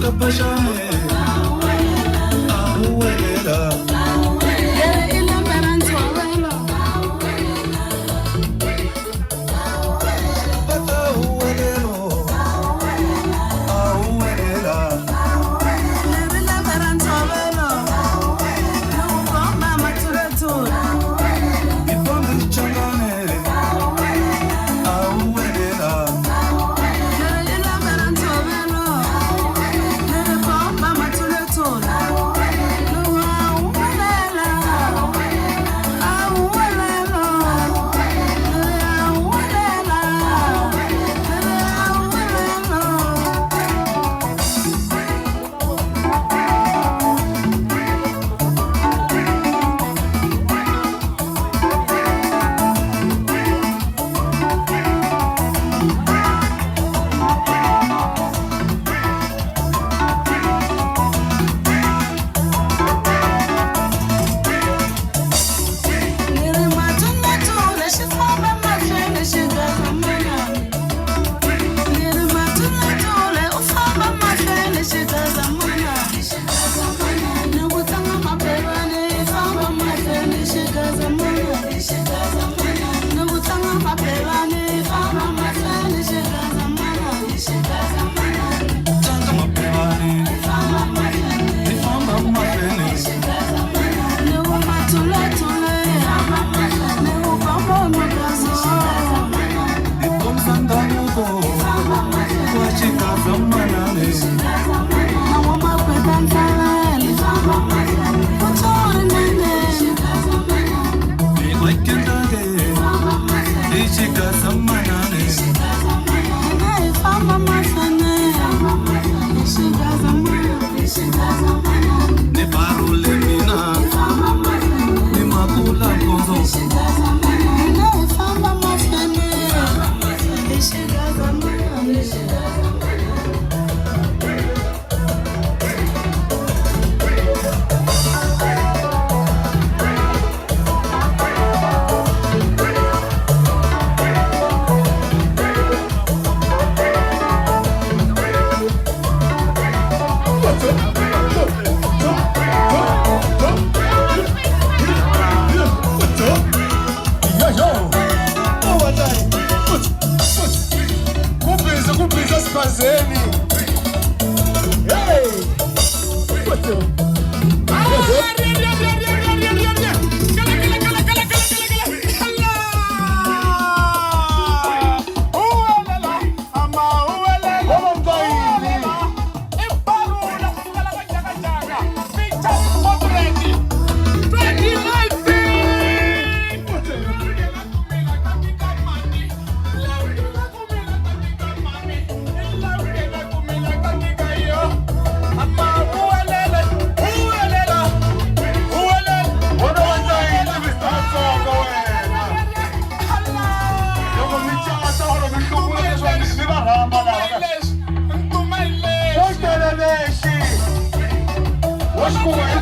Phaxani a huwelela. Leri i lembe ra ntshovelo. Va ta huwelelo a huwelela. Leri lembe ra ntshovelo. Ni ku komba mathuletule. Hi fambe xichangani a huwelela. Leri i lembe ra ntshovelo. Ni ri komba mathuletule. Ni ku a huwelela. A huwelela. Leri a huwelela. Leri a huwelela. Ni ri mathuletule xi famba mahlweni xi gazamanani. Ni ri mathuletule u famba mahlweni xi gazamanani. Ni ku tlanga mapevani i famba mahlweni xi gazamanani. Ni ku tlanga mapevani i famba mahlweni xi gazamanani. Tlanga mapevani hi famba mahlweni. Ni ku mathuletule ni ku komba magazo. Hi kombisa ndhavuko wa xikazamanani. Hi vakendake hi xikazamanani. Ni barule mina ni makula nkonzo. Kubhizi kubhizi esiphazeni. Hey! Ngoba mntayini. Wona wa ntayini Mr. Tsongo wena. Loko mi cata or mi hluvula leswaku mi va rhamba laha. Wo tele lexi. Wo xi kuma.